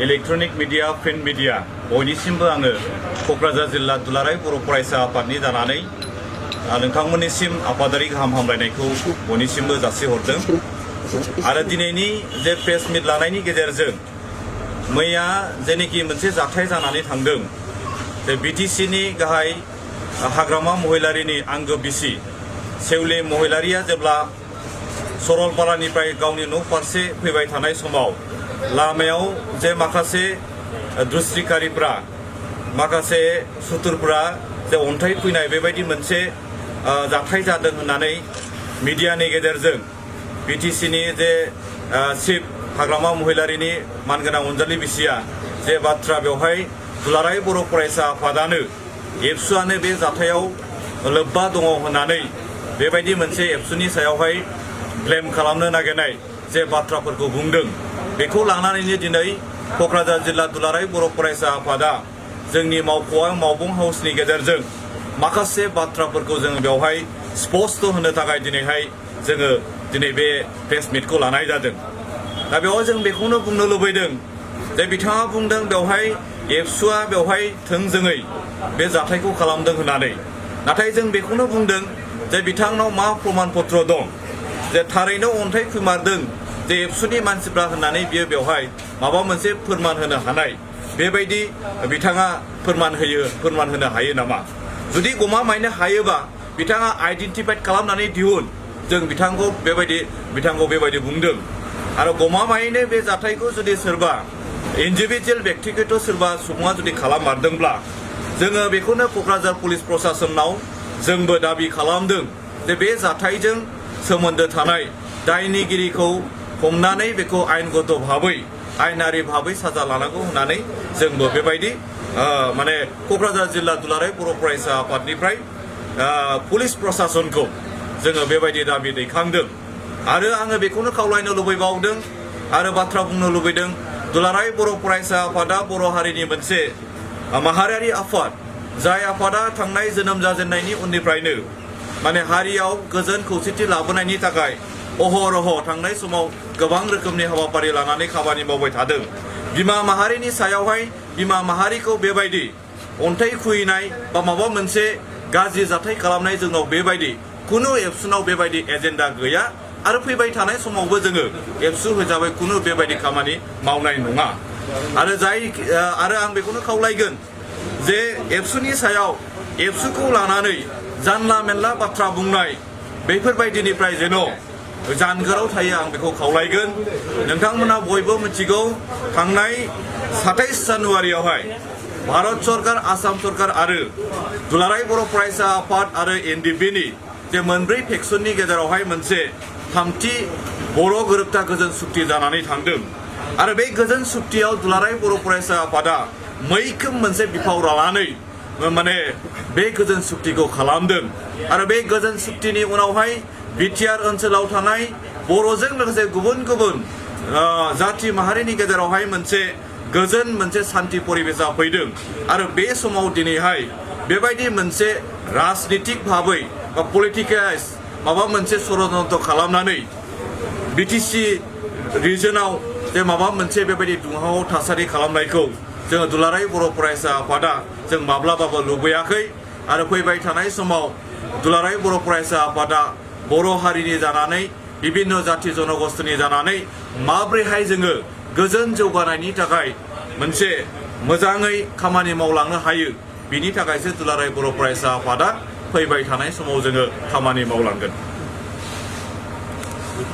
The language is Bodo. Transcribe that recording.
इलेक्ट्रनिक मीडिया प्रिन्ट मीडिया बयनिसिमबो आङो क'क्राझार जिल्ला दुलाराय बर' फरायसा आफादनि जानानै नोंथांमोननिसिम आफादारि गाहाम हामलायनायखौ बयनिसिमबो जासिहरदों आरो दिनैनि जे प्रेस मिट लानायनि गेजेरजों मैया जेनेखि मोनसे जाथाय जानानै थांदों जे बिटिसिनि गाहाय हाग्रामा महिलारिनि आंगो बिसि सेउलि महिलारिया जेब्ला सरलपारानिफ्राय गावनि न' फारसे फैबाय थानाय समाव लामायाव जे माखासे दुस्रिकारिफ्रा माखासे सुथुरफ्रा जे अन्थाइ फैनाय बेबायदि मोनसे जाथाय जादों होननानै मिडियानि गेजेरजों बिटिसिनि जे चिफ हाग्रामा महिलारिनि मानगोनां अनजालि बिसिया जे बाथ्रा बेवहाय दुलाराय बर' फरायसा आफादानो एबसुआनो बे जाथायाव लोब्बा दङ होननानै बेबायदि मोनसे एबसुनि सायावहाय ब्लेम खालामनो नागिरनाय जे बाथ्राफोरखौ बुंदों बेखौ लानानैनो दिनै क'क्राझार जिल्ला दुलाराय बर' फरायसा आफादा जोंनि मावबं हाउसनि गेजेरजों माखासे बाथ्राफोरखौ जों बेवहाय स्पष्ट होनो थाखाय दिनैहाय जोङो दिनै बे प्रेस मिटखौ लानाय जादों। दा बेवहाय जों बेखौनो बुंनो लुबैदों जे बिथाङा बुंदों बेवहाय एबसुआ बेवहाय थोंजोङै बे जाथायखौ खालामदों होननानै, नाथाय जों बेखौनो बुंदों जे बिथांनाव मा प्रमान पत्र दं जे थारैनो अन्थाइ फैमारदों जे एबसुनि मानसिफ्रा होननानै बियो बेवहाय माबा मोनसे फोरमान होनो हानाय बेबायदि बिथाङा फोरमान होनो हायो नामा? जुदि गमामायनो हायोबा बिथाङा आइडेन्टिफाइड खालामनानै दिहुन, जों बिथांखौ बेबायदि बुंदों। आरो गमामायैनो बे जाथायखौ जुदि सोरबा इन्डिभिजुवेल व्यक्तिगत सोरबा सुबुङा जुदि खालाममारदोंब्ला जोङो बेखौनो क'क्राझार पुलिस प्रशासनाव जोंबो दाबि खालामदों जे बे जाथायजों सोमोन्दो थानाय दायनिगिरिखौ हमनानै बेखौ आयेनगत भाबै आयेनारि भाबै साजा लानांगौ होननानै जोंबो बेबायदि माने क'क्राझार जिल्ला दुलाराय बर' फरायसा आफादनिफ्राय पुलिस प्रशासनखौ जोङो बेबायदि दाबि दैखांदों। आरो आङो बेखौनो खावलायनो लुबैबावदों आरो बाथ्रा बुंनो लुबैदों, दुलाराय बर' फरायसा आफादा बर' हारिनि मोनसे माहारियारि आफाद, जाय आफादा थांनाय जोनोम जाजेननायनि उननिफ्रायनो माने हारियाव गोजोन खौसेथि लाबोनायनि थाखाय अहरह थांनाय समाव गोबां रोखोमनि हाबाफारि लानानै खामानि मावबाय थादों। बिमा माहारिनि सायावहाय बिमा माहारिखौ बेबायदि अन्थाइ खुबैनाय बा माबा मोनसे गाज्रि जाथाय खालामनाय जोंनाव बेबायदि खुनु एबसुनाव बेबायदि एजेन्डा गैया आरो फैबाय थानाय समावबो जोङो एबसु हिसाबै खुनु बेबायदि खामानि मावनाय नङा। आरो आं बेखौनो खावलायगोन जे एबसुनि सायाव एबसुखौ लानानै जानला मेनला बाथ्रा बुंनाय बेफोरबायदिनिफ्राय जेन' जानगाराव थायो आं बेखौ खावलायगोन। नोंथांमोना बयबो मिथिगौ थांनाय 27 जानुवारियावहाय भारत सरकार, आसाम सरकार आरो दुलाराय बर' फरायसा आफाद आरो एनडिपिनि जे मोनब्रै फेक्सननि गेजेरावहाय मोनसे थामथि बर' गोरोबथा गोजोन सुक्ति जानानै थांदों आरो बे गोजोन सुक्तियाव दुलाराय बर' फरायसा आफादा मैखोम मोनसे बिफाव लानानै माने बे गोजोन सुक्तिखौ खालामदों। आरो बे गोजोन सुक्तिनि उनावहाय बिटिआर ओनसोलाव थानाय बर'जों लोगोसे गुबुन गुबुन जाथि माहारिनि गेजेरावहाय मोनसे गोजोन मोनसे सान्थि परिबेसा फैदों। आरो बे समाव दिनैहाय बेबायदि मोनसे राजनितिक भाबै बा पलिटिकाइज माबा मोनसे षड़यन्त्र खालामनानै बिटिसि रिजनाव जे माबा मोनसे बेबायदि दुंहाव थासारि खालामनायखौ जोङो दुलाराय बर' फरायसा आफादा जों माब्लाबाबो लुबैयाखै। आरो फैबाय थानाय समाव दुलाराय बर' फरायसा आफादा बर' हारिनि जानानै बिभिन्न जाथि जनगोष्ठीनि जानानै माब्रैहाय जोङो गोजोन जौगानायनि थाखाय मोनसे मोजाङै खामानि मावलांनो हायो, बिनि थाखायसो दुलाराय बर' फरायसा आफादा फैबाय थानाय समाव जोङो खामानि मावलांगोन।